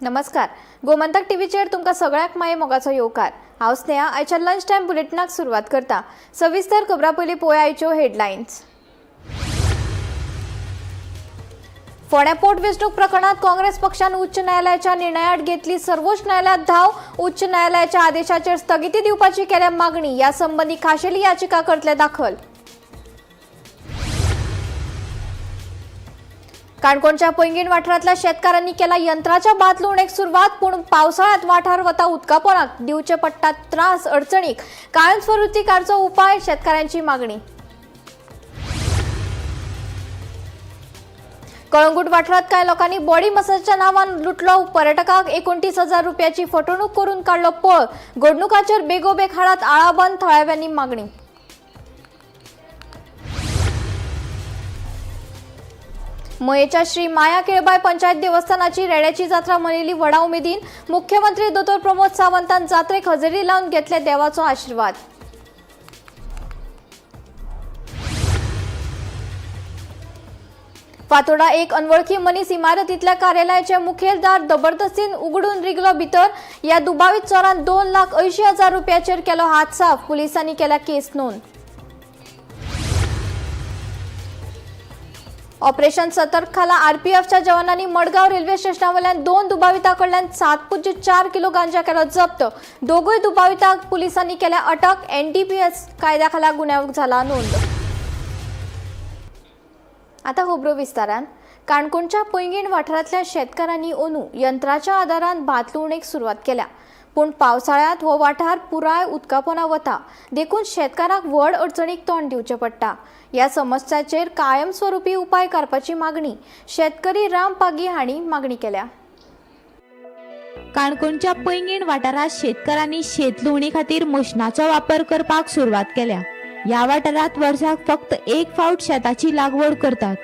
नमस्कार, गोमंतक टीव्हीचेर तुमकां सगळ्यांक माये मोगाचो येवकार. हांव स्नेहा आयच्या लंच टायम बुलेटिनाक सुरवात करता. सविस्तर खबरां पयलीं पळोवया आयच्यो हेडलायन्स. फोंड्या पोटवेंचणूक प्रकरणात काँग्रेस पक्षान उच्च न्यायालयाच्या निर्णयाआड घेतली सर्वोच्च न्यायालयात धाव. उच्च न्यायालयाच्या आदेशाचेर स्थगिती दिवपाची केल्या मागणी. या संबंधी खाशेली याचिका करतले दाखल. काणकोणच्या पैंगीण वाठारांतल्या शेतकारांनी केला यंत्राच्या भात लुवणेक सुरवात. पूण पावसाळ्यात वाठार वता उदकापोराक दिवचे पडटात त्रास. अडचणीक कायमस्वरूपी काडचो उपाय, शेतकारांची मागणी. कळंगूट वाठारांत कांय लोकांनी बॉडी मसाजच्या नांवान लुटलो. पर्यटकाक 29,000 रुपयाची फटवणूक करून काडलो पळ. घडणुकाचेर बेगोबेग हाडात आळाबंद, थळाव्यांनी मागणी. मयेच्या श्री माया केळबाय पंचायत देवस्थानाची रेड्याची जात्रा मनयली व्हडा उमेदीन. मुख्यमंत्री दोतोर प्रमोद सावंतान जात्रेक हजेरी लावन घेतले देवाचो आशिर्वाद. फातोडा एक अनवळखी मनीस इमारतीतल्या कार्यालयाचे मुखेल दार जबरदस्तीन उगडून रिगलो भितर. या दुबावीत चोरान 2,80,000 रुपयाचेर केलो हात साफ. पुलिसांनी केल्या केस नोंद. ऑपरेशन सतर्क खाला आरपीएफच्या जवानांनी मडगांव रेल्वे स्टेशनावयल्यान 2 दुबावितां कडल्यान 7.4 किलो गांजा केलो जप्त. दोगूय दुबावितांक पुलिसांनी केल्या अटक. एनडीपीएस कायद्याखाला गुन्यांव झाला नोंद. आता खबरो विस्तारान. काणकोणच्या पैंगीण वाठारांतल्या शेतकारांनी अंदू यंत्राच्या आदारान भात लुवणेक सुरवात केल्या. पूण पावसाळ्यांत हो वाठार पुराय उदकापोना वता, देखून शेतकारांक व्हड अडचणीक तोंड दिवचें पडटा. ह्या समस्याचेर कायमस्वरूपी उपाय काडपाची मागणी शेतकरी राम पागी हांणी मागणी केल्या. काणकोणच्या पैंगीण वाठारांत शेतकारांनी शेत लुवणी खातीर मशनाचो वापर करपाक सुरवात केल्या. ह्या वाठारांत वर्साक फक्त एक फावट शेताची लागवड करतात.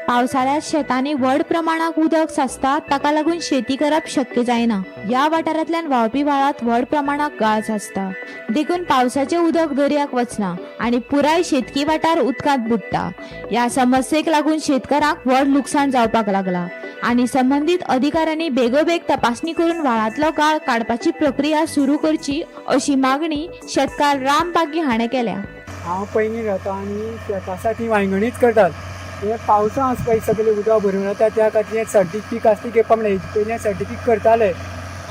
पावसाळ्यांत शेतांनी व्हड प्रमाणात उदक साचता, ताका लागून शेती करप शक्य जायना. ह्या वाठारांतल्यान व्हांवपी व्हाळांत व्हड प्रमाणात गाळ साचता, देखून पावसाचें उदक दर्याक वचना आनी पुराय शेतकी वाठार उदकांत बुडटा. ह्या समस्येक लागून शेतकारांक व्हड लुकसाण जावपाक लागला आनी संबंदीत अधिकाऱ्यांनी बेगोबेग तपासणी करून व्हाळांतलो गाळ काडपाची प्रक्रिया सुरू करची, अशी मागणी शेतकार राम पागी हाणें केल्या. हांव पैंगीण रावता आनी शेत आसा ती वांयगणीच करतात. हें पावसा आसा पळय सगळें उदक भरून वता, त्या खातीर हें सर्टीक पीक आसा ती घेवपाक मेळना. हेजे पयलीं सर्टिफीक करताले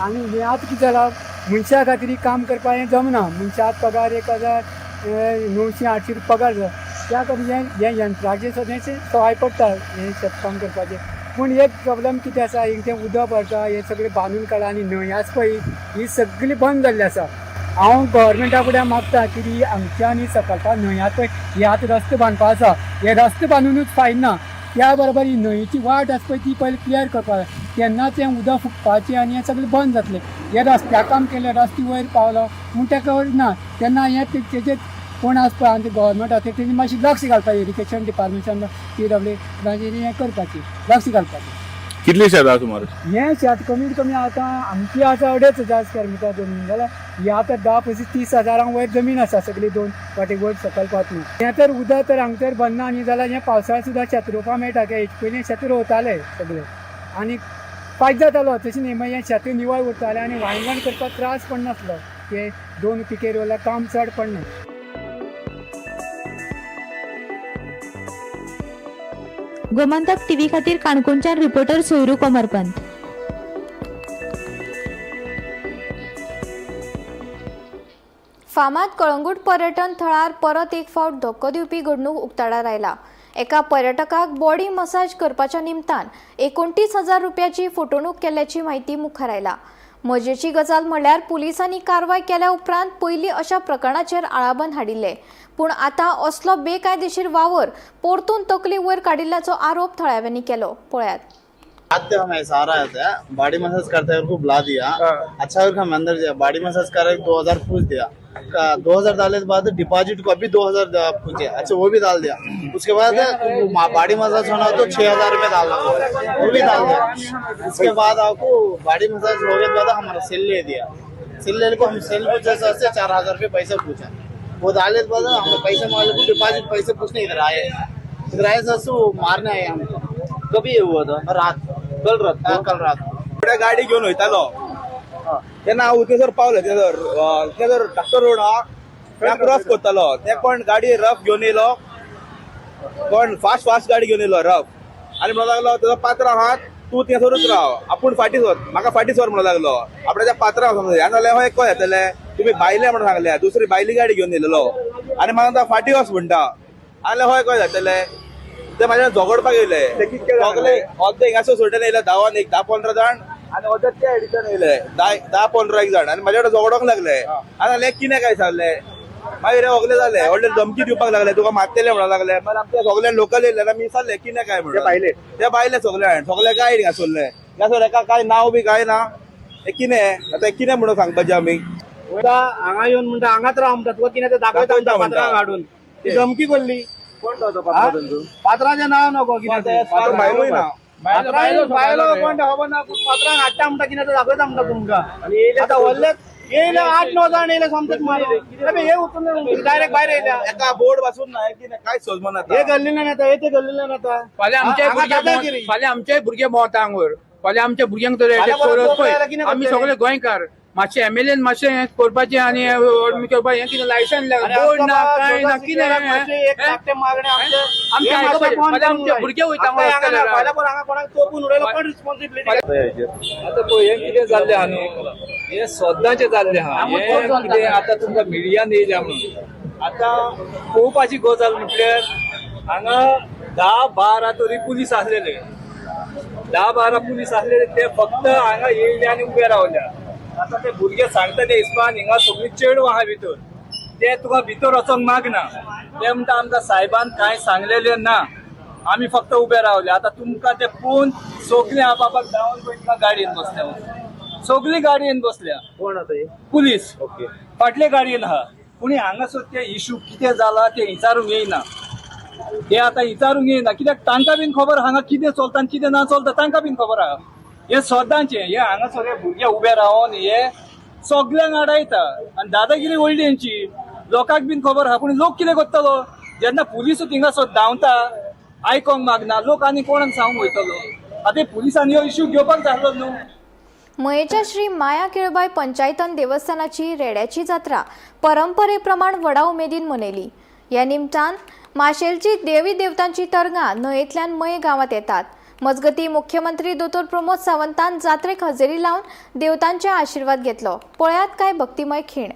आनी हें आतां कितें जालां, मनशा खातीर काम करपाक हें जमना. मनशाक पगार 1900-800 रुपया पगार जाता. त्या खातीर हें हें यंत्राचें सदांच सवाय पडटा हें शेतकाम करपाचें. पूण एक प्रॉब्लम कितें आसा, एक तें उदक भरता, हें सगळें बांदून काडला आनी न्हंय आसा पळय ही सगळी बंद जाल्ली आसा. हांव गव्हर्मेंटा फुडें मागता की हांगच्यान आनी सकलपा न्हंय आसा पळय, ही आतां रस्तो बांदपा आसा. हे रस्तो बांदुनूच फायदो ना, त्या बरोबर ही न्हंयेची वाट आसा पळय ती पयलीं क्लियर करपाक जाय. तेन्नाच हें उदक फुगपाचें आनी हें सगळें बंद जातलें. हे रस्त्या काम केलें, रस्ते वयर पावलो म्हूण ताका ना, तेन्ना हें तेजेर कोण आसा पळय आमचें गव्हर्मेंट आसा तेणी मातशें लक्ष घालपाचें. इरिगेशन डिपार्टमेंटान पीडब्ल्यू तांचेर हें करपाचें, लक्ष घालपाचें. कितली शेतां सुमार? हें शेत कमीत कमी आतां आमची आसा 2,500 स्क्वेर मिटर जमीन, जाल्यार ही आतां 10 25 30 हजारांक वयर जमीन आसा सगळी, दोन वाटे वयर सकयल पावत न्हू. हें तर उदक तर हांगा तर भरना न्ही, जाल्यार हें पावसाळ्यात सुद्दां शेत रोवपाक मेळटा. कित्याक हेजे पयलीं शेत रोवताले सगळे आनी फायदो जातालो. तशें न्ही, मागीर हें शेत निवळ उरतालें आनी वांयगण करपाक त्रास पडनासलो. ते दोन पिके रोवल्यार काम चड पडना. गोमंतक टीव्ही खातीर काणकोणच्यान रिपोर्टर सोयरू कोमरपंत. फामाद कळंगूट पर्यटन थळार परत एक फावट धक्को दिवपी घडणूक उक्ताडार आयला. एका पर्यटकाक बॉडी मसाज करपाच्या निमतान 29,000 रुपयाची फटवणूक केल्ल्याची म्हायती मुखार आयला. मजेची गजाल म्हणल्यार पुलिसांनी कारवाय केल्या उपरांत पयलीं अशा प्रकरणाचेर आळाबंद हाडिल्ले, पूण आतां असलो बेकायदेशीर वावर परतून तकली वयर काडिल्ल्याचो आरोप थळाव्यांनी केलो. पळयात. आते हम ऐसा आ रहा था, बॉडी मसाज करते हुए बुला दिया. अच्छा, फिर हम अंदर गया, बॉडी मसाज कर 2000 पूछ दिया. 2000 डालने के बाद डिपॉजिट को अभी 2000 पूछ दिया. अच्छा, वो भी डाल दिया. उसके बाद बॉडी मसाज होना तो 6000 रुपये डालना, वो भी डाल दिया. उसके बाद आपको बॉडी मसाज हो गया बाद हमारा सेल ले दिया. सेल लेने को हम सेल पूछे सर से 4000 रुपये पैसा पूछा. वो डालने के बाद हम पैसे मांगे को डिपॉजिट पैसे पूछने इधर आए. इधर आए सर से वो मारने आए हमको. कभी ये हुआ था? रात. कल रात हाँ, को? कल रात. एकट्या गाडी घेवन वयतालो तेन्ना हांव थंयसर पावलो. थंयसर थंयसर धाकटो रोड आहा, त्या क्रॉस करतालो. ते कोण गाडी रफ घेवन येयलो, कोण फास्ट फास्ट गाडी घेवन येयलो रफ, आनी म्हणूंक लागलो तेजो पात्रांव आहा, तूं थंयसरूच राव, आपूण फाटीं सर, म्हाका फाटीं सर म्हणूंक लागलो. आपणाच्या पात्रांव समज ह्या जाल्यार हय कशें येतलें, तुमी भायले म्हणून सांगले. दुसरी भायली गाडी घेवन येयलेलो आनी म्हाका म्हणटा फाटीं वच म्हणटा. आनी हय कशें जातलें, ते म्हाज्या झगडपाक येयले. सगळे अर्दे हिंगासर सोडून येयले धांवन एक 10-15 जाण, आनी अर्दे त्या सायडीच्यान येयले 10-15 एक जाण, आनी म्हाज्या कडेन झगडोंक लागले. आनी सांगले कितें काय सांगले, मागीर सगळे जाले व्हडले धमकी दिवपाक लागले, तुका मारतले म्हणून लागले. मागीर आमचे सगळे लोकल येयले आमी विचारले कितें काय म्हणून, ते भायले सगळे सगळे गायड घासरले. घासर एका काय नांव बी काय ना, हे कितें आतां कितें म्हणून सांगपाचें आमी. हांगा येवन म्हणटा हांगाच राव म्हणटा, तुका कितें तें दाखयता म्हणटा, पात्रांक हाडून ती धमकी कसली? पात्राचें नांव नको कितें, भायलोय ना, बायलो कोण तें खबर ना, पात्रांक हाडटा म्हणटा, कितें तें दाखयता म्हणटा तुमकां. आतां व्हडले येयले 8-9 जाण येयले सोमतेच मारून, हे उतरून डायरेक्ट भायर येयल्या. एका बोर्ड पासून ना कितें काय सोजमना. हे गल्लीन येता, हे ते गल्लीन येता. फाल्यां आमचेय भुरगे भोंवता हांगोर, फाल्यां आमच्या भुरग्यांक तर पळय, आमी सगळे गोंयकार, मातशें एमएलएन मातशें हें करपाचें आनी करपाचें, हें कितें लायसन बोर्ड ना कांय ना कितें. आमचे भुरगे वयता. आतां पळय हें कितें जाल्लें आहा न्हू, हें सद्दांचें जाल्लें आहा. हें कितें आतां तुमकां मिडियान येयल्या म्हणून आतां पळोवपाची गजाल म्हटल्यार हांगा 10-12 तरी पुलीस आसलेले, 10-12 पुलीस आसलेले, ते फक्त हांगा येयले आनी उबे रावल्या. आतां ते भुरगे सांगता ते हिसपान हिंगा सगळीं चेडवां आहा भितर, ते तुका भितर वचोंक मागना. ते म्हणटा आमकां सायबान कांय सांगलेलें ना, आमी फक्त उबे रावले. आतां तुमकां ते पळोवन सगळीं आपापाक धांवन पळय गाडयेन बसल्या, सगळीं गाडयेन बसल्या. कोण आतां? पुलीस फाटले गाडयेन आहा. पूण हांगासर ते इशू कितें जाला ते विचारूंक येयना, ते आतां विचारूंक येयना कित्याक तांकां बीन खबर हांगा कितें चलता आनी कितें ना चलता, तांकां बीन खबर आहा. हे सदांचें हे हांगा सगळे भुरगे उबे रावन हे सगल्यांक आडायता आनी दादागिरी व्हडली हेंची. लोकांक बीन खबर आहा, पूण लोक कितें करतलो जेन्ना पुलिसूच हिंगासर धांवता, आयकोंक मागना, लोक आनी कोणाक सांगूंक वयतलो. आतां पुलिसांनी हो इशू घेवपाक जाल्लो न्हू. मयेच्या श्री माया केळबाय पंचायतन देवस्थानाची रेड्याची जात्रा परंपरेप्रमाण व्हडा उमेदीन मनयली. ह्या निमतान माशेलची देवी देवतांची तरंगां न्हंयेंतल्यान मये गांवांत येतात. मजगती मुख्यमंत्री दोतोर प्रमोद सावंतान जात्रेक हजेरी लावन देवतांचे आशिर्वाद घेतलो. पळयात काय भक्तिमय खीण.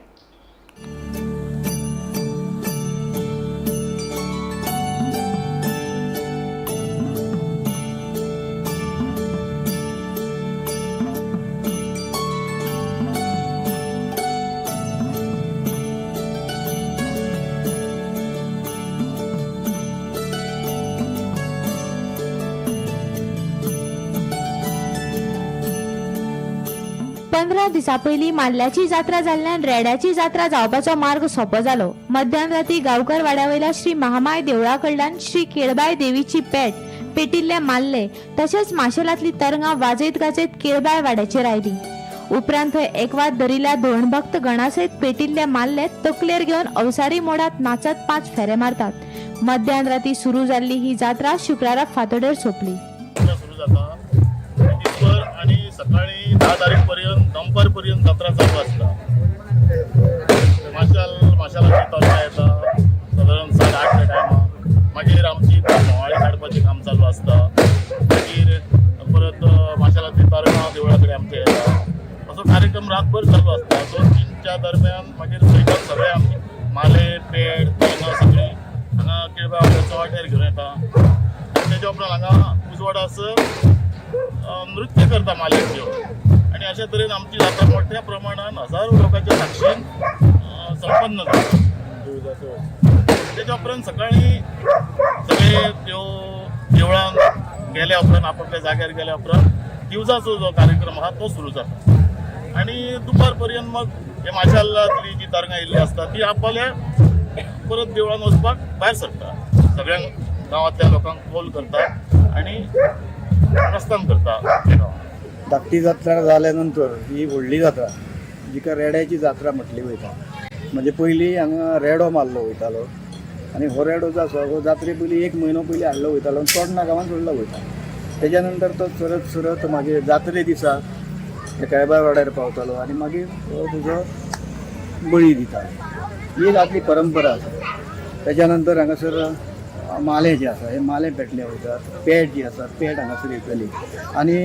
पंदरा दिसां पयलीं माल्ल्याची जात्रा जाल्ल्यान रेड्याची जात्रा जावपाचो मार्ग सोंपो जालो. मध्यान राती गांवकर वाड्यावयल्या श्री महामाय देवळा कडल्यान श्री केळबाय देवीची पेट पेटिल्ले माल्ले तशेंच माशेलांतली तरंगां वाजयत गाजयत केळबाय वाड्याचेर आयली. उपरांत थंय एकवात धरिल्ल्या धोणभक्त गणासयत पेटिल्ले माल्ले तकलेर घेवन अवसारी मोडात नाचत 5 फेरे मारतात. मध्यान राती सुरू जाल्ली ही जात्रा शुक्रारा फांतोडेर सोंपली. आणि सकाळी 10 तारीख पर्यंत दनपार पर्यंत जात्रा चालू आसता. माशालाची तरंगां येता सादारण 8:30 टायमार. मागीर आमची म्होंवाळी काडपाचें काम चालू आसता. मागीर परत माशालाची तरंगां देवळा कडेन आमच्या येता. असो कार्यक्रम रातभर चालू आसता. 2-3च्या दरम्यान मागीर थंयच्यान सगळे आमचे माले पेड तरंगां सगळीं हांगा केळबा वाट्यार घेवन येता. आनी तेच्या उपरांत हांगा उजवाड आसर नृत्य करता माल्यांच्यो. आनी अशा तरेन आमची जात्रा मोठ्या प्रमाणान हजारो लोकांच्या साक्षीन संपन्न जाता. तेच्या उपरांत सकाळी सगळे त्यो देवळान गेल्या उपरांत आपापल्या जाग्यार गेल्या उपरांत दिवजाचो जो कार्यक्रम आहा तो सुरू जाता. आनी दुपार पर्यंत मग हे माशालांतली जी तरंगां येयल्ली आसता ती आपल्या परत देवळान वचपाक भायर सरता. सगळ्यांक गांवांतल्या लोकांक कॉल करता आनी प्रस्थान करता. धाकटी जात्रा जाल्यानंतर ही व्हडली जात्रा जिका रेड्याची जात्रा म्हटली वयता. म्हणजे पयलीं हांगा रेडो मारलो वयतालो आनी हो रेडो जो आसा हो जात्रे पयलीं 1 म्हयनो पयलीं हाडलो वयतालो आनी चोडणा गांवांत सोडलो वयता. तेज्या नंतर तो चरत सरत मागीर जात्रे दिसा केळबाय वाड्यार पावतालो आनी मागीर हो तुजो बळी दितालो. ही एक आपली परंपरा आसा. त्याच्या नंतर हांगासर माले जे आसा हे माले पेटले वयतात, पेट जी आसा पेट हांगासर येतली आनी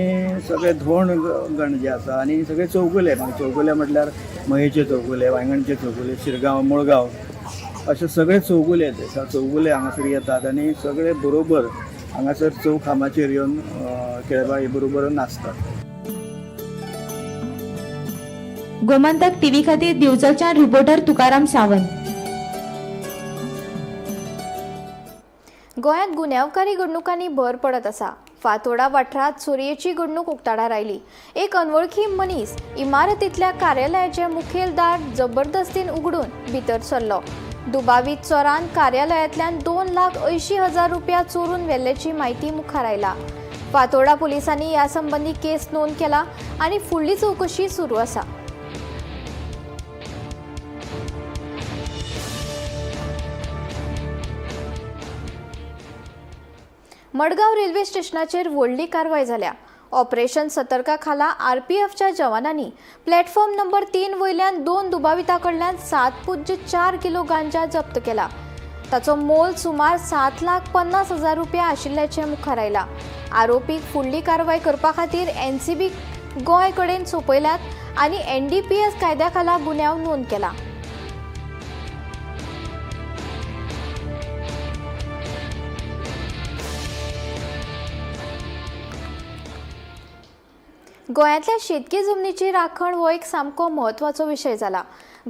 सगळे धोंड गण जे आसा आनी सगळे चौगुले, मागीर चौगुले म्हटल्यार मयेचे चौगुले, वांयगणचे चौगुले, शिरगांव, मुळगांव अशे सगळे चौगुले जे आसा चौगुले हांगासर येतात आनी सगळे बरोबर हांगासर चौखामाचेर येवन केळबाई बरोबर नाचतात. गोमंतक टीव्ही खातीर दिवचलच्यान रिपोर्टर तुकाराम सावंत. गोंयांत गुन्यांवकारी घडणुकांनी भर पडत आसा. फातोडा वाठारांत चोरयेची घडणूक उक्ताडार आयली. एक अनवळखी मनीस इमारतींतल्या कार्यालयाचें मुखेल दार जबरदस्तीन उगडून भितर सरलो. दुबावीत चोरान कार्यालयांतल्यान 2,80,000 रुपया चोरून व्हेल्ल्याची म्हायती मुखार आयला. फातोडा पुलिसांनी ह्या संबंदी केस नोंद केला आनी फुडली चवकशी सुरू आसा. मडगांव रेल्वे स्टेशनाचेर व्हडली कारवाय जाल्या. ऑपरेशन सतर्का खाला आरपीएफच्या जवानांनी प्लॅटफॉर्म नंबर 3 वयल्यान 2 दुबावितां कडल्यान 7.4 किलो गांजा जप्त केला. ताचो मोल सुमार 7,50,000 रुपया आशिल्ल्याचें मुखार आयलां. आरोपीक फुडली कारवाय करपा खातीर एनसीबी गोंय कडेन सोंपयल्यात आनी एनडीपीएस कायद्या खाला गुन्यांव नोंद केला. गोंयांतल्या शेतकी जमनीची राखण हो एक सामको म्हत्वाचो विशय जाला.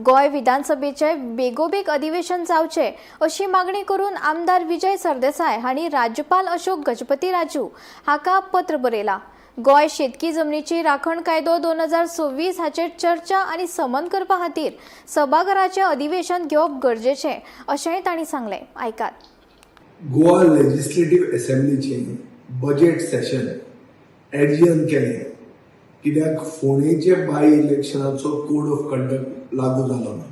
गोंय विधानसभेचे बेगोबेग अधिवेशन जावचें अशी मागणी करून आमदार विजय सरदेसाय हांणी राज्यपाल अशोक गजपती राजू हाका पत्र बरयलां. गोंय शेतकी जमनीची राखण कायदो 2026 हाचेर चर्चा आनी समन करपा खातीर सभाघराचें अधिवेशन घेवप गरजेचें अशेंय तांणी सांगलें. आयकात. गोवा लेजिस्लेटीव असेंब्लीचें बजेट सेशन एडजर्न केलें कित्याक फोंडेचे बाय इलेक्शनाचो कोड ऑफ कंडक्ट लागू जालो ना.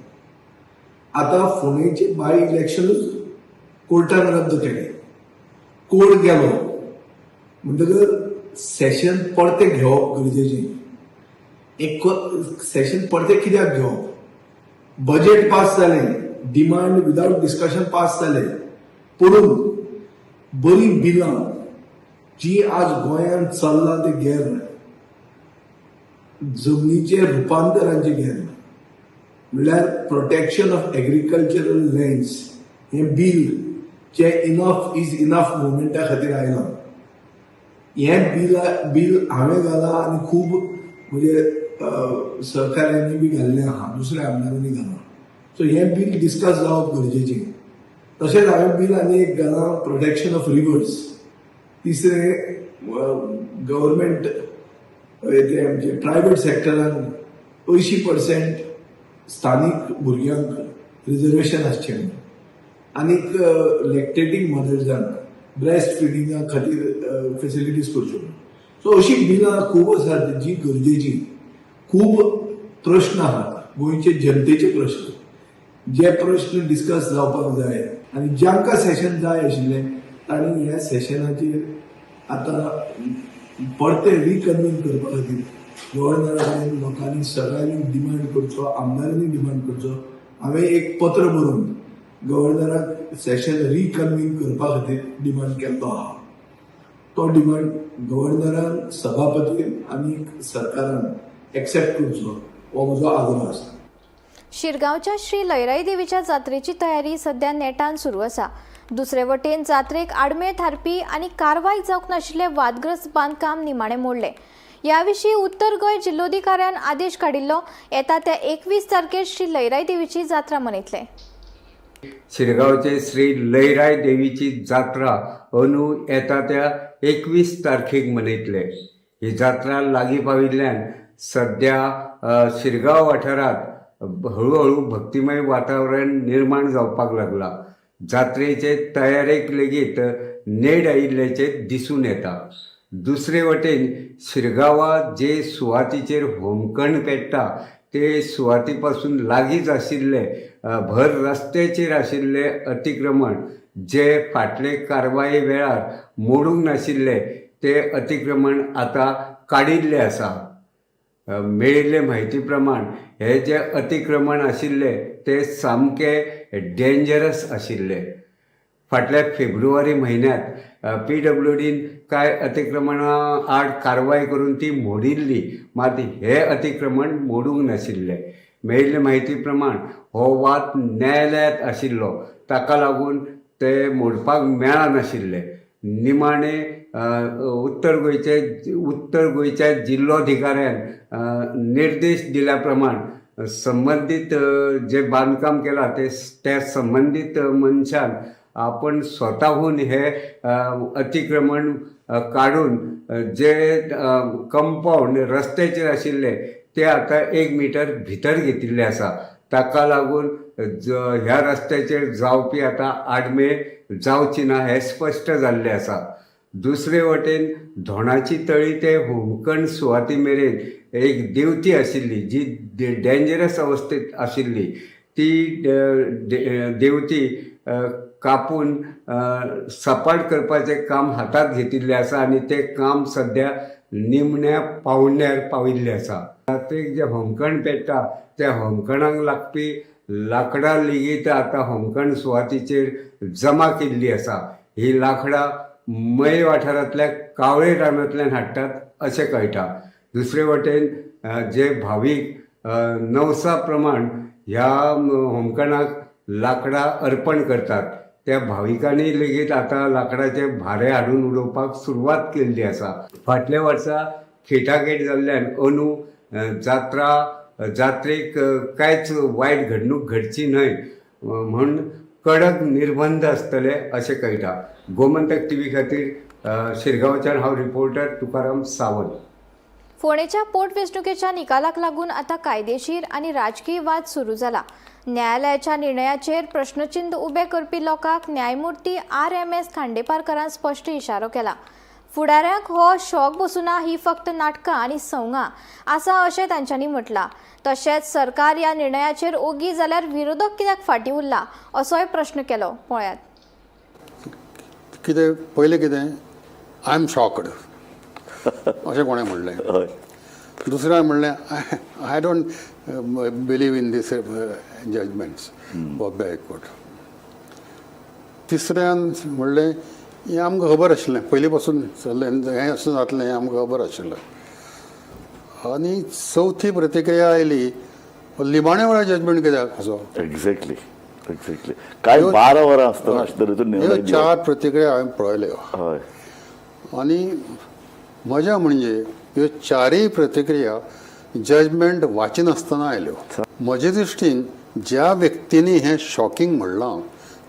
आतां फोंडेचे बाय इलेक्शनूच कोर्टान रद्द केलें, कोड गेलो म्हणटकर सेशन परतें घेवप गरजेचें. एक सेशन परतें कित्याक घेवप? बजेट पास जालें, डिमांड विदावट डिस्कशन पास जालें, पूण बरीं बिलां जी आज गोंयांत चल्लां तें गेर जमनीचे रुपांतरांचे गेर, म्हणल्यार प्रोटेक्शन ऑफ एग्रीकल्चरल लँड्स हें बील जें इनफ is enough मुवमेंटा खातीर आयलां, हें बील हांवें घालां आनी खूब म्हणजे सहकाऱ्यांनी बी घाल्लें आहा, दुसऱ्या आमदारांनी घालां. सो हें बील डिस्कस जावप गरजेचें. तशेंच हांवें बील आनी एक घालां प्रोटेक्शन ऑफ रिवर्स. तिसरें गव्हर्मेंट ते आमचे प्रायवेट सेक्टरान 80% स्थानीक भुरग्यांक रिजर्वेशन आसचें म्हणून, आनीक लॅक्टेटींग मदर्सांक ब्रेस्ट फिडिंगा खातीर फेसिलिटीज करच्यो. सो अशीं बिलां खूब आसात जी गरजेची. खूब प्रश्न आहात गोंयचे जनतेचे प्रश्न, जे प्रश्न डिस्कस जावपाक जाय आनी जांकां सेशन जाय आशिल्लें तांणी ह्या सेशनाचेर आतां परते रिकन्वीन करपा खातीर गव्हर्नरा कडेन लोकांनी सगळ्यांनी डिमांड करचो, आमदारांनी डिमांड करचो. हांवें एक पत्र बरोवन गव्हर्नराक सेशन रिकन्वीन करपा खातीर डिमांड केल्लो आहा. तो डिमांड गव्हर्नरान, सभापतीन आनी सरकारान एक्सेप्ट करचो हो म्हजो आग्रो आसा. शिरगांवच्या श्री लयराई देवीच्या जात्रेची तयारी सध्या नेटान सुरू आसा. दुसरे वटेन जात्रेक आडमेळ थारपी आनी कारवाय जावंक नाशिल्ले वादग्रस्त बांदकाम निमाणें मोडलें. ह्या विशीं उत्तर गोंय जिल्लोधिकाऱ्यान आदेश काडिल्लो. येता त्या 21 तारखेर श्री लयराई देवीची जात्रा मनयतले. शिरगांवचे श्री लयराई देवीची जात्रा अंदू येता त्या 21 तारखेक मनयतले. ही जात्रा लागीं पाविल्ल्यान सद्या शिरगांव वाठारांत हळुहळू भक्तिमय वातावरण निर्माण जावपाक लागला. जात्रेचे तयारेक लेगीत नेट आयिल्ल्याचें दिसून येता. दुसरे वटेन शिरगांवा जे सुवातीचेर होमखण पेट्टा ते सुवाती पासून लागींच आशिल्ले भर रस्त्याचेर आशिल्ले अतिक्रमण जे फाटले कारवाये वेळार मोडूंक नाशिल्ले ते अतिक्रमण आतां काडिल्ले आसा. मेळिल्ले म्हायती प्रमाण हे जे अतिक्रमण आशिल्ले ते सामके डेंजरस आशिल्ले. फाटल्या फेब्रुवारी म्हयन्यांत पीडब्ल्यूडीन कांय अतिक्रमणा आड कारवाय करून ती मोडिल्ली, मात हे अतिक्रमण मोडूंक नाशिल्ले. मेळिल्ले म्हायती प्रमाण हो वाद न्यायालयांत आशिल्लो, ताका लागून ते मोडपाक मेळनाशिल्ले. निमाणे उत्तर गोंयच्या जिल्लोधिकाऱ्यान निर्देश दिल्या प्रमाण संबंदीत जे बांदकाम केलां ते त्या संबंदीत मनशान आपण स्वताहून हे अतिक्रमण काडून जे कंपावंड रस्त्याचेर आशिल्ले ते आतां 1 मिटर भितर घेतिल्ले आसा. ताका लागून ह्या रस्त्याचेर जावपी आतां आडमेळ जावची ना हें स्पश्ट जाल्लें आसा. दुसरे वटेन धोणाची तळी ते होमकण सुवाती मेरेन एक देवती आशिल्ली जी डेंजरस अवस्थेत आशिल्ली, ती देवती कापून सपाट करपाचें काम हातांत घेतिल्लें आसा आनी तें काम सद्या निमण्या पावंड्यार पाविल्लें आसा. जात्रेक जें होमखण पेट्टा त्या होमखणाक लागपी लांकडां लेगीत आतां होमखण सुवातीचेर जमा केल्ली आसा. ही लांकडां मये वाठारांतल्या कावळे रानांतल्यान हाडटात अशें कळटा. दुसरे वटेन जे भावीक नवसा प्रमाण ह्या होमखणाक लांकडां अर्पण करतात त्या भाविकांनी लेगीत आतां लांकडाचे भारे हाडून उडोवपाक सुरवात केल्ली आसा. फाटल्या वर्सा खेटाखेट जाल्ल्यान अंदू जात्रेक कांयच वायट घडणूक घडची न्हय म्हूण कडक निर्बंध आसतले अशें कळटा. गोमंतक टीव्ही खातीर शिरगांवच्यान हांव रिपोर्टर तुकाराम सावंत. फोंडेच्या पोटवेंचणुकेच्या निकालाक लागून आतां कायदेशीर आनी राजकीय वाद सुरू जाला. न्यायालयाच्या निर्णयाचेर प्रश्नचिन्ह उबे करपी लोकांक न्यायमूर्ती RMS खांडेपारकरान स्पश्ट इशारो केला. फुडाऱ्यांक हो शॉक बसुना ही फक्त नाटकां आनी संवंगां आसा अशें तांच्यांनी म्हटलां. तशेंच सरकार ह्या निर्णयाचेर ओगी जाल्यार विरोधक कित्याक फाटीं उरला असोय प्रश्न केलो. पळयात. कितें पयलें कितें I am shocked अशें कोणें म्हणलें. दुसऱ्यान म्हणलें I don't believe in this judgments of the high court. तिसऱ्यान म्हणलें हें आमकां खबर आशिल्लें, पयलीं पासून चल्लें हें अशें जातलें हें आमकां खबर आशिल्लें. आनी चवथी प्रतिक्रिया आयली लिमाणे वेळार जजमेंट कित्याक असो. एक्झॅक्टली एक्झॅक्टली काय 12 वरां आसतना अशे तरेचो निर्णय. चार प्रतिक्रिया हांवें पळयल्यो. हय. आनी मजा म्हणजे ह्यो चारय प्रतिक्रिया जजमेंट वाचिनासतना आयल्यो. म्हजे दृश्टीन ज्या व्यक्तींनी हें शॉकिंग म्हणलां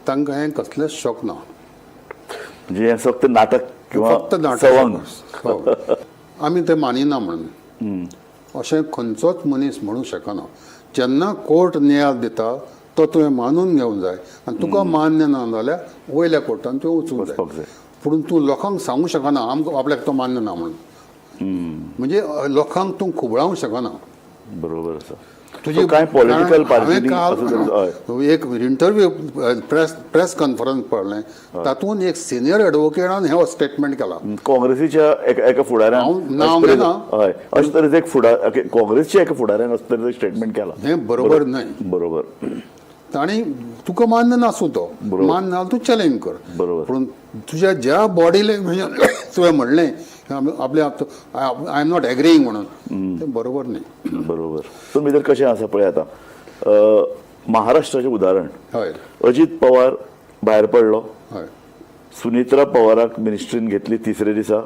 तांकां हें कसलेंच शॉक ना. म्हणजे हें फक्त नाटक किंवा फक्त नाटक, आमी तें मानिना म्हणून अशें खंयचोच मनीस म्हणूंक शकना. जेन्ना कोर्ट नियाळ दिता तो तुवें मानून घेवंक जाय आनी तुका मान्य ना जाल्यार वयल्या कोर्टान तुवें वचूंक जाय. पूण तूं लोकांक सांगूंक शकना आमकां आपल्याक तो मान्य ना म्हणून. म्हणजे लोकांक तूं खुबळावंक शकना. बरोबर आसा. तुजी कांय पॉलिटिकल पार्टी एक इंटरव्यू प्रेस कॉन्फरन्स पळयलें तातूंत एक सिनियर एडवोकेटान हें स्टेटमेंट केलां. काँग्रेसीच्या एका फुडाऱ्यान नांव घेना, हय, अशे तरेचें एक फुडार काँग्रेसच्या एका फुडाऱ्यान अशे तरेचें स्टेटमेंट केलां. हें बरोबर न्हय. बरोबर. ताणी तुका मान्य नासूं तो मान्य ना तूं चॅलेंज कर. बरोबर. पूण तुज्या ज्या बॉडी लँग्वेजान तुवें म्हणलें आपल्या I am not agreeing म्हणून तें बरोबर न्ही. बरोबर. तुमी जर कशें आसा पळय आतां महाराष्ट्राचें उदाहरण. हय. अजीत पवार भायर पडलो. हय. सुनित्रा पवाराक मिनिस्ट्रीन घेतली तिसरे दिसा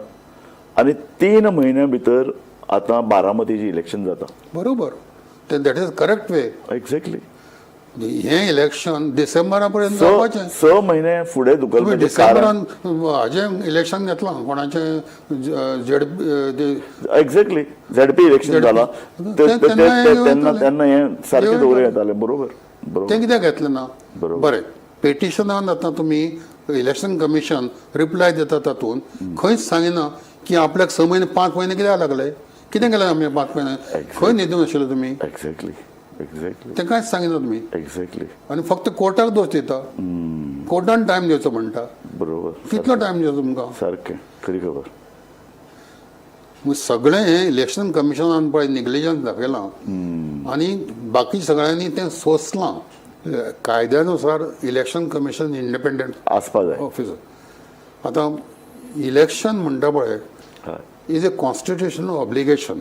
आनी 3 म्हयन्या भितर आतां बारामतीचें इलेक्शन जाता. बरोबर. That is correct way. Exactly. हें इलेक्शन डिसेंबरा पर्यंत जावपाचें. 6 म्हयने फुडें धुकलपाचें. डिसेंबरान हाजें इलेक्शन घेतलां कोणाचें झेड एक्झॅक्टली झेडपी इलेक्शन जालां तेन्ना तेन्ना हें सारकें दवरूं येतालें. बरोबर. तें कित्याक घेतलें ना? बरें, पेटिशनान आतां तुमी इलेक्शन कमिशन रिप्लाय दिता तातूंत खंयच सांगिना की आपल्याक 6 म्हयने 5 म्हयने कित्याक लागले, कितें केलें आमी 5 म्हयने, खंय न्हिदून आशिल्ले तुमी? एक्झॅक्टली एक्झॅक्टली तें कांयच सांगिना तुमी. एक्झॅक्टली. आनी फक्त कोर्टाक दोश दिता, कोर्टान टायम दिवचो म्हणटा. बरोबर. कितलो टायम दिवचो तुमकां? सारकें, खरी खबर. सगळें हें इलेक्शन कमिशनान पळय निग्लिजन्स दाखयलां आनी बाकी सगळ्यांनी तें सोंसलां. कायद्यानुसार इलेक्शन कमिशन इंडिपेंडंट आसपा जाय ऑफिसर. आतां इलेक्शन म्हणटा पळय, is a constitutional obligation.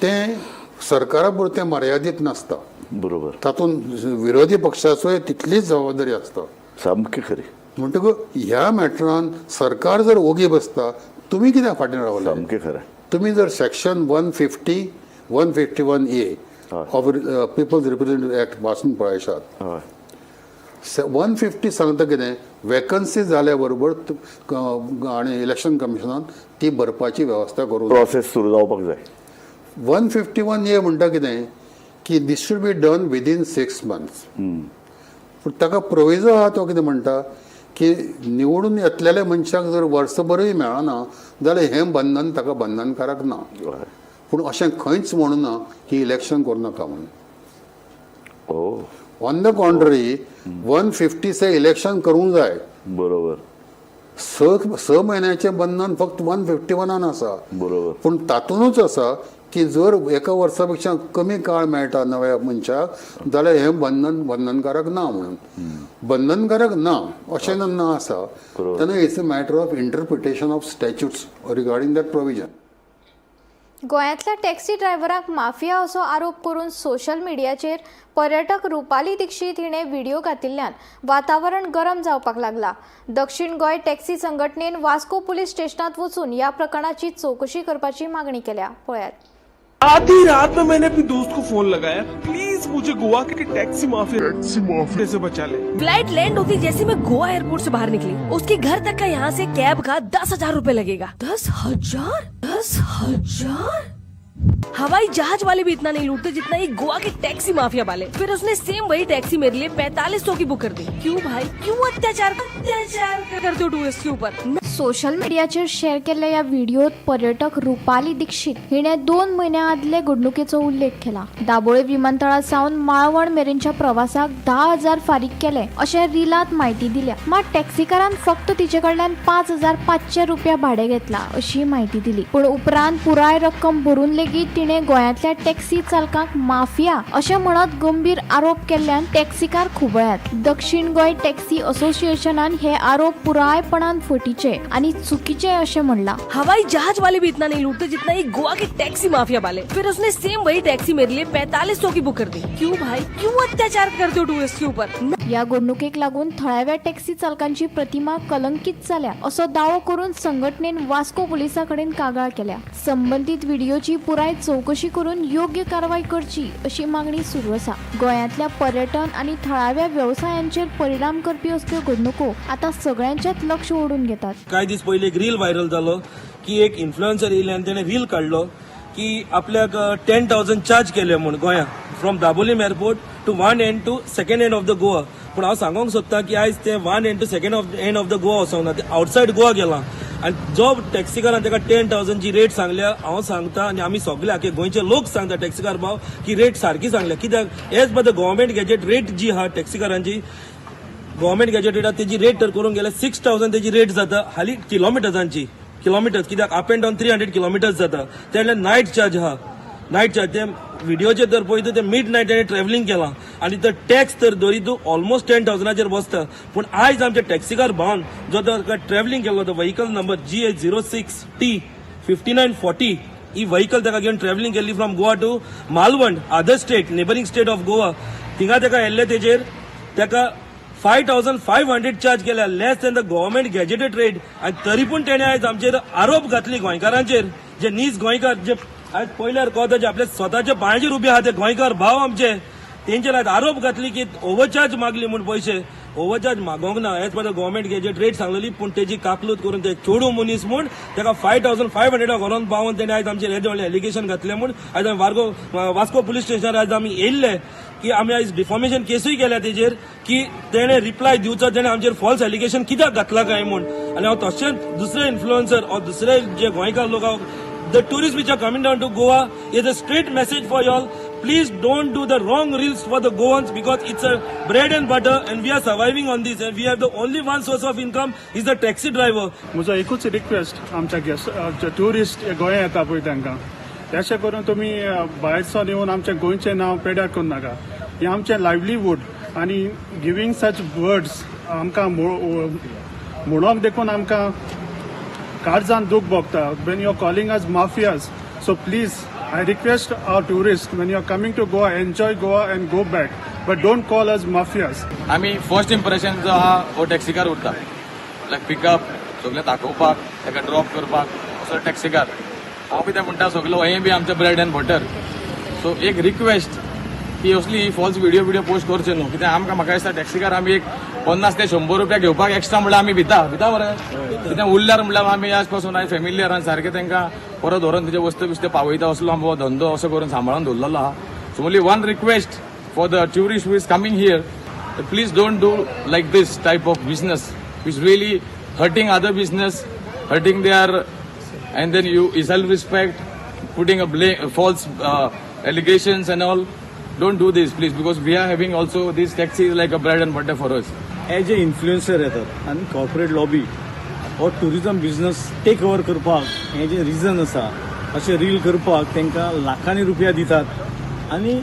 तें सरकारा पुरतें मर्यादीत नासता. तातूंत विरोधी पक्षाचोय तितलीच जबाबदारी आसता. सामकी खरी. म्हणटकूच ह्या मॅटरान सरकार जर ओगी बसता, तुमी कित्याक फाटीं रावले? सामकें खरें. तुमी जर section 150, 151A of People's Representative Act वाचून पळयशात, 150 सांगता कितें, वेकन्सी जाल्या बरोबर आनी इलेक्शन कमिशनान ती भरपाची वेवस्था करूंक जाय. प्रोसेस सुरू जावपाक जाय. 151A म्हणटा कितें की this should be done within 6 months. पूण ताका प्रोविजो आहा, तो कितें म्हणटा की निवडून येतलेल्या मनशाक जर वर्सभरूय मेळना जाल्यार हें बंधन ताका बंधनकारक ना. पूण अशें खंयच म्हणूना की इलेक्शन करूं नाका म्हणून. On the contrary, 150 Se election करूंक जाय. स स म्हयन्याचें बंधन फक्त 151 आन आसा. पूण तातूंतच आसा की जर एका वर्सा पेक्षा कमी काळ मेळटा नव्या मनशाक जाल्यार हें बंधन बंधनकारक ना म्हणून. बंधनकारक ना अशें जेन्ना आसा तेन्ना it's a matter of interpretation of statutes regarding that provision. गोंयांतल्या टॅक्सी ड्रायव्हरांक माफिया असो आरोप करून सोशल मिडियाचेर पर्यटक रुपाली दीक्षित हिणें व्हिडिओ घातिल्ल्यान वातावरण गरम जावपाक लागला. दक्षिण गोंय टॅक्सी संघटनेन वास्को पुलीस स्टेशनात वचून ह्या प्रकरणाची चवकशी करपाची मागणी केल्या. पळयात. आधी रात में मैंने अपनी दोस्त को फोन लगाया, प्लीज मुझे गोवा के टैक्सी माफिया से बचा ले. फ्लाइट लैंड होती जैसे मैं गोवा एयरपोर्ट से बाहर निकली, उसके घर तक का यहाँ से कैब का 10,000 रूपए लगेगा. 10,000, 10,000! हवाई जहाज वाले भी इतना नहीं लूटते जितना ये गोवा के टैक्सी माफिया वाले. फिर उसने सेम वही टैक्सी मेरे लिए 4500 की बुक कर दी. क्यों भाई, क्यों अत्याचार अत्याचार करते हो टूरिस्ट के ऊपर? सोशल मिडियाचेर शेअर केल्ल्या ह्या व्हिडिओत पर्यटक रुपाली दीक्षित हिणें 2 म्हयन्या आदले घडणुकेचो उल्लेख केला. दाबोळे विमानतळा सावन माळवण मेरेनच्या प्रवासाक 10,000 फारीक केले अशें रिलांत म्हायती दिल्या. मात टॅक्सीकारान फक्त तिचे कडल्यान 5500 रुपया भाडें घेतला अशी म्हायती दिली. पूण उपरांत पुराय रक्कम भरून लेगीत तिणें गोंयांतल्या टॅक्सी चालकांक माफिया अशें म्हणत गंभीर आरोप केल्ल्यान टॅक्सीकार खुबळ्यात. दक्षिण गोंय टॅक्सी असोसिएशनान हे आरोप पुरायपणान फटीचे आनी चुकीचे अशें म्हणलां. हवाई जहाज वाले भी इतना नहीं लूटते जितना ये गोवा के टैक्सी माफिया वाले. फिर उसने सेम वही टैक्सी मेरे लिए 4500 की बुक कर दी. क्यों भाई, क्यों अत्याचार करते हो टूरिस्ट के ऊपर? ह्या घडणुकेक लागून थळाव्या टॅक्सी चालकांची प्रतिमा कलंकीत जाल्या असो दावो करून संघटनेन वास्को पुलिसां कडेन कागाळ केल्या. संबंदीत व्हिडिओची पुराय चवकशी करून योग्य कारवाय करची अशी मागणी सुरू आसा. गोंयांतल्या पर्यटन आनी थळाव्या वेवसायांचेर परिणाम करपी असल्यो घडणुको आतां सगळ्यांचेच लक्ष ओडून घेतात. कांय दीस पयलीं एक रील व्हायरल जालो की एक इन्फ्लुएन्सर येयले आनी तेणे रील काडलो की आपल्याक 10,000 चार्ज केले म्हूण गोंया from Dabolim airport to one end to second end of the Goa. पूण हांव सांगोंक सोदता की आयज ते one end to second of end of the Goa वचोंक ना, ते आवटसायड गोवा गेला. आनी जो टॅक्सीकारान ताका 10,000ची रेट सांगल्या, हांव सांगता आनी आमी सगळे आखे गोंयचे लोक सांगता टॅक्सीकार भाव की रेट सारकी सांगल्या, कित्याक as per the government gazette rate जी आहा टॅक्सीकारांची, गव्हर्मेंट गॅजेट रेट तेजी रेट तर करूंक गेल्यार 6,000 तेजी रेट जाता हाली किलोमिटर्सांची किलोमिटर्स, कित्याक up and down 300 kilometers जाता. ते नायट चार्ज आहा, नायट चार्ज. ते व्हिडिओचेर जर पळयता ते मिड नायट तेणे ट्रॅव्हलिंग केलां आनी तो टॅक्स तर धरी तूं ऑलमोस्ट 10,000चेर बसता. पूण आयज आमच्या टॅक्सीकार भावन जो तो ट्रॅव्हलिंग केल्लो, तो vehicle number GA 06 T 5940, ही व्हॉकल ताका घेवन ट्रॅव्हलिंग केल्ली from Goa to Malvan, other state, neighbouring state of Goa. थिंगा ताका येल्ले तेजेर ताका 5500 चार्ज केल्या, less than the government gazetted rate. आनी तरी पूण तेणे आयज आमचेर आरोप घातली गोंयकारांचेर, जे नीज गोंयकार, जे आयज पयल्यार कळता जे आपल्या स्वताच्या पांयाचेर उबे आहा ते गोंयकार भाव आमचे, तेंचेर आयज आरोप घातली की ओवरचार्ज मागली म्हूण. पयशे ओवरचार्ज मागोंक ना, as per the government gazette rate सांगलेली. पूण तेजी काकलूत करून ते चेडूं मनीस म्हूण ताका 5500 व्हरोन पावोन तेणे आयज आमचेर हें व्हडलें एलिगेशन घातलें म्हूण आयज आमी वास्को पुलीस स्टेशनार आयज आमी येयल्ले की आमी आयज डिफॉमेशन केसूय केल्या तेजेर की तेणे रिप्लाय दिवचो, तेणे आमचेर फॉल्स एलिगेशन कित्याक घातला काय म्हूण. आनी हांव तशेंच दुसरे इन्फ्लुएन्सर ऑर दुसरे जे गोंयकार लोक, the tourist which are coming down to Goa, is a straight message for y'all. Please don't do the wrong reels for the Goans because it's a bread and butter and we are surviving on this and we have the only one source of income is the taxi driver. म्हजो एकूच request आमच्या guest tourist गोंया येता पळय तांकां, तशें करून तुमी भायरसून येवन आमच्या गोंयचें नांव पेड्यार करूं नाका. हें आमचें लायवलीवूड आनी गिवींग सच वर्ड्स आमकां म्हणोंक देखून आमकां काळजान दूख भोगता when you are calling us mafias. So please I request our tourist, when you are coming to Goa, enjoy Goa and go back, but don't call us mafias. आमी फर्स्ट इम्प्रेशन जो आहा हो taxi car उरता, लायक pickup सगळें दाखोवपाक, ताका drop करपाक असो टॅक्सीकार. हांव कितें म्हणटा, सगलो हें बी आमचें ब्रेड एंड बटर. सो एक रिक्वेस्ट की असली फॉल्स व्हिडिओ पोस्ट करचे न्हू, कित्याक आमकां म्हाका दिसता टॅक्सीकार आमी एक 50 ते 100 रुपया घेवपाक एक्स्ट्रा म्हणल्यार आमी भिता भिता मरे, कित्याक उरल्यार म्हणल्यार आमी आज पासून आयज फेमिलियर आनी सारकें तांकां परत व्हरोन तेजे वस्तू बिस्तू पावयता, असलो आमचो धंदो असो करून सांबाळून दवरलेलो आहा. So only one request for the tourist who is coming here, please don't do like this type of business which really hurting other business, hurting their, and then you self-respect, putting a false allegations and all. Don't do this, please, because we are having also this taxi is like a bread and butter for us. As a influencer येतात आनी corporate lobby हो tourism business take over करपाक हें जें reason आसा, अशें reel करपाक तांकां लाखांनी रुपया दितात आनी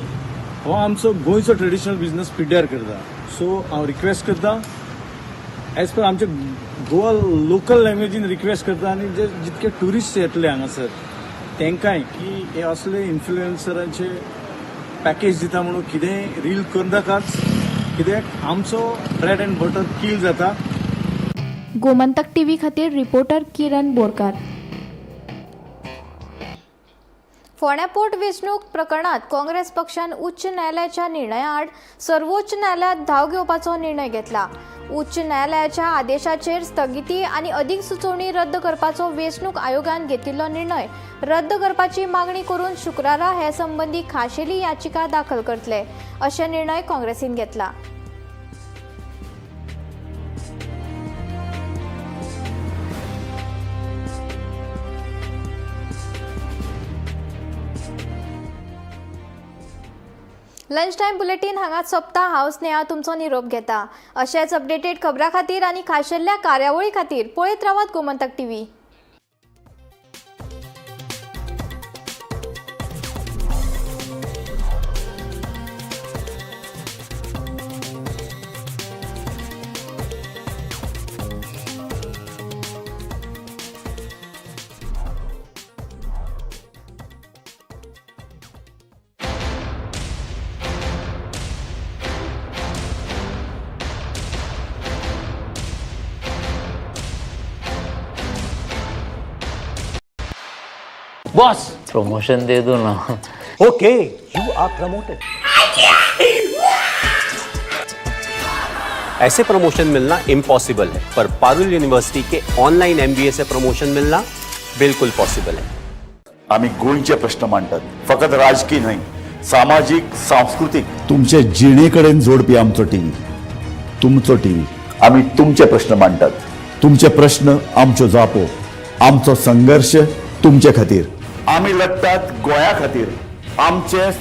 हो आमचो गोंयचो ट्रेडिशनल बिजनस पिड्ड्यार करता. सो हांव रिक्वेस्ट करता, एज पर आमचे गोवा लोकल लँग्वेजीन रिक्वेस्ट करता आनी जे जितके ट्युरिस्ट येतले हांगासर तांकांय की हे असले इन्फ्लुएन्सरांचे पॅकेज दिता म्हणून कितेंय रील करनाकाच, कित्याक आमचो ब्रेड एंड बटर किल जाता. गोमंतक टीव्ही खातीर रिपोर्टर किरण बोरकार. फोंड्या पोट वेंचणूक प्रकरणात काँग्रेस पक्षान उच्च न्यायालयाच्या निर्णयाआड सर्वोच्च न्यायालयात धाव घेवपाचो निर्णय घेतला. उच्च न्यायालयाच्या आदेशाचेर स्थगिती आनी अदीक सुचोवणी रद्द करपाचो वेंचणूक आयोगान घेतिल्लो निर्णय रद्द करपाची मागणी करून शुक्रारा हे संबंदी खाशेली याचिका दाखल करतले अशें निर्णय काँग्रेसीन घेतला. लंच टायम बुलेटीन हांगाच सोंपता. हांव स्नेहा तुमचो निरोप घेता. अशेच अपडेटेड खबरां खातीर आनी खाशेल्या कार्यावळी खातीर पळयत रावात गोमंतक टीव्ही. बॉस प्रमोशन दे दो ना. Okay, you are promoted. ऐसे प्रमोशन मिलना इम्पॉसिबल है, पर पारुल यूनिवर्सिटी के ऑनलाइन एमबीए से प्रमोशन मिलना बिल्कुल पॉसिबल है. आमी गोंयचे प्रश्न मांडटात, फकत राजकीय न्हय, सामाजीक, सांस्कृतीक. तुमचे जिणे कडेन जोडपी आमचो टीव्ही, तुमचो टीव्ही. आमी तुमचे प्रश्न मांडटात, तुमचे प्रश्न आमच्यो जापो, आमचो संघर्श तुमचे खातीर. आमी लढटात गोंया खातीर, आमचे